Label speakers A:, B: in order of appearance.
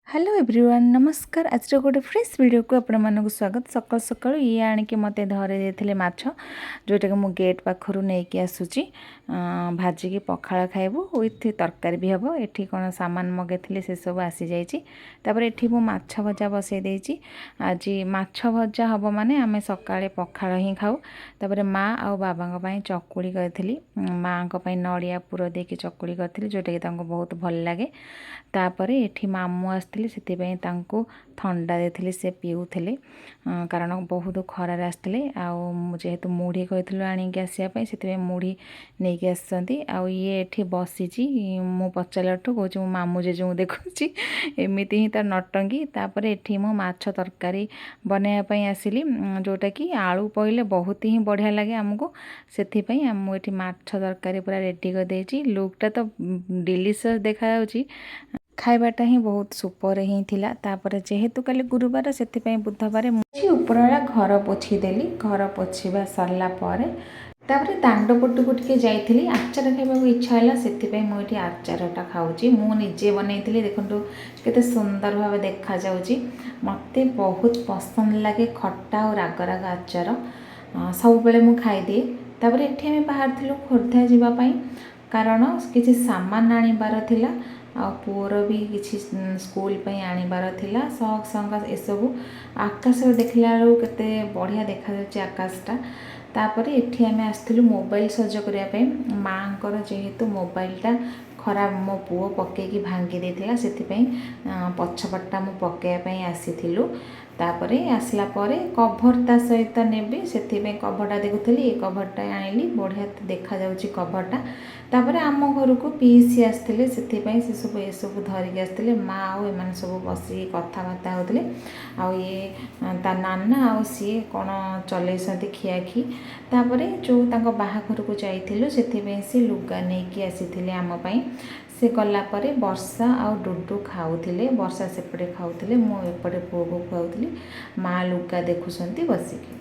A: Hello everyone, ନମସ୍କାର। ଆଜିର ଗୋଟେ ଫ୍ରେଶ୍ ଭିଡ଼ିଓକୁ ଆପଣମାନଙ୍କୁ ସ୍ୱାଗତ। ସକାଳୁ ସକାଳୁ ଇଏ ଆଣିକି ମୋତେ ଧରେଇ ଦେଇଥିଲେ ମାଛ, ଯେଉଁଟାକି ମୁଁ ଗେଟ୍ ପାଖରୁ ନେଇକି ଆସୁଛି। ଭାଜିକି ପଖାଳ ଖାଇବୁ, ୱିଥ୍ ତରକାରୀ ବି ହେବ। ଏଠି କ'ଣ ସାମାନ ମଗେଇଥିଲି, ସେସବୁ ଆସିଯାଇଛି। ତାପରେ ଏଠି ମୁଁ ମାଛ ଭଜା ବସେଇ ଦେଇଛି। ଆଜି ମାଛ ଭଜା ହେବ, ମାନେ ଆମେ ସକାଳେ ପଖାଳ ହିଁ ଖାଉ। ତାପରେ ମା ଆଉ ବାବାଙ୍କ ପାଇଁ ଚକୁଳି କରିଥିଲି। ମାଆଙ୍କ ପାଇଁ ନଡ଼ିଆ ପୁର ଦେଇକି ଚକୁଳି କରିଥିଲି, ଯେଉଁଟାକି ତାଙ୍କୁ ବହୁତ ଭଲ ଲାଗେ। ତାପରେ ଏଠି ମାମୁଁ ଆସିଥିଲେ, ସେଥିପାଇଁ ତାଙ୍କୁ ଥଣ୍ଡା ଦେଇଥିଲି, ସେ ପିଉଥିଲେ, କାରଣ ବହୁତ ଖରାରେ ଆସିଥିଲେ। ଆଉ ମୁଁ ଯେହେତୁ ମୁଢ଼ି କହିଥିଲୁ ଆଣିକି ଆସିବା ପାଇଁ, ସେଥିପାଇଁ ମୁଢ଼ି ନେଇକି ଆସିଛନ୍ତି। ଆଉ ଇଏ ଏଠି ବସିଛି। ମୁଁ ପଚାରିଲାଠୁ କହୁଛି, ମୁଁ ମାମୁଁ ଜେଜେଙ୍କୁ ଦେଖୁଛି। ଏମିତି ହିଁ ତାର ନଟଙ୍କି। ତାପରେ ଏଠି ମୁଁ ମାଛ ତରକାରୀ ବନେଇବା ପାଇଁ ଆସିଲି, ଯେଉଁଟାକି ଆଳୁ ପଡ଼ିଲେ ବହୁତ ହିଁ ବଢ଼ିଆ ଲାଗେ ଆମକୁ। ସେଥିପାଇଁ ମୁଁ ଏଠି ମାଛ ତରକାରୀ ପୁରା ରେଡ଼ି କରିଦେଇଛି। ଲୁକ୍ଟା ତ ଡେଲିସିୟସ୍ ଦେଖାଯାଉଛି, ଖାଇବାଟା ହିଁ ବହୁତ ସୁପର ହିଁ ଥିଲା। ତାପରେ ଯେହେତୁ କାଲି ଗୁରୁବାର, ସେଥିପାଇଁ ବୁଧବାର ମୁଁ ଉପରବେଳା ଘର ପୋଛିଦେଲି। ଘର ପୋଛିବା ସରିଲା ପରେ ତାପରେ ଦାଣ୍ଡ ପଟକୁ ଟିକେ ଯାଇଥିଲି। ଆଚାର ଖାଇବାକୁ ଇଚ୍ଛା ହେଲା, ସେଥିପାଇଁ ମୁଁ ଏଠି ଆଚାରଟା ଖାଉଛି। ମୁଁ ନିଜେ ବନେଇଥିଲି। ଦେଖନ୍ତୁ, କେତେ ସୁନ୍ଦର ଭାବେ ଦେଖାଯାଉଛି। ମୋତେ ବହୁତ ପସନ୍ଦ ଲାଗେ ଖଟା ଆଉ ରାଗ ରାଗ ଆଚାର। ସବୁବେଳେ ମୁଁ ଖାଇଦିଏ। ତାପରେ ଏଠି ଆମେ ବାହାରିଥିଲୁ ଖୋର୍ଦ୍ଧା ଯିବା ପାଇଁ, କାରଣ କିଛି ସାମାନ ଆଣିବାର ଥିଲା ଆଉ ପୁଅର ବି କିଛି ସ୍କୁଲ ପାଇଁ ଆଣିବାର ଥିଲା, ସକ୍ସ ଏସବୁ। ଆକାଶ ଦେଖିଲା ବେଳକୁ କେତେ ବଢ଼ିଆ ଦେଖାଯାଉଛି ଆକାଶଟା। ତାପରେ ଏଠି ଆମେ ଆସିଥିଲୁ ମୋବାଇଲ ସଜ କରିବା ପାଇଁ। ମାଆଙ୍କର ଯେହେତୁ ମୋବାଇଲଟା ଖରାପ, ମୋ ପୁଅ ପକେଇକି ଭାଙ୍ଗି ଦେଇଥିଲା, ସେଥିପାଇଁ ପଛପଟଟା ମୁଁ ପକାଇବା ପାଇଁ ଆସିଥିଲୁ। ତାପରେ ଆସିଲା ପରେ କଭର୍ ତା ସହିତ ନେବି, ସେଥିପାଇଁ କଭର୍ଟା ଦେଖୁଥିଲି। ଏ କଭର୍ଟା ଆଣିଲି, ବଢ଼ିଆ ଦେଖାଯାଉଛି କଭର୍ଟା। ତାପରେ ଆମ ଘରକୁ ପିଇସି ଆସିଥିଲେ, ସେଥିପାଇଁ ସେସବୁ ଏସବୁ ଧରିକି ଆସିଥିଲେ। ମା ଆଉ ଏମାନେ ସବୁ ବସିକି କଥାବାର୍ତ୍ତା ହେଉଥିଲେ। ଆଉ ଇଏ ତା ନାନା ଆଉ ସିଏ କ'ଣ ଚଲେଇଛନ୍ତି ଖିଆଖି। ତାପରେ ଯେଉଁ ତାଙ୍କ ବାହାଘରକୁ ଯାଇଥିଲୁ, ସେଥିପାଇଁ ସେ ଲୁଗା ନେଇକି ଆସିଥିଲେ ଆମ ପାଇଁ। ସେ ଗଲା ପରେ ବର୍ଷା ଆଉ ଡୁଡୁ ଖାଉଥିଲେ। ବର୍ଷା ସେପଟେ ଖାଉଥିଲେ, ମୁଁ ଏପଟେ ପୁଅକୁ ଖୁଆଉଥିଲି। ମା ଲୁଗା ଦେଖୁଛନ୍ତି ବସିକି।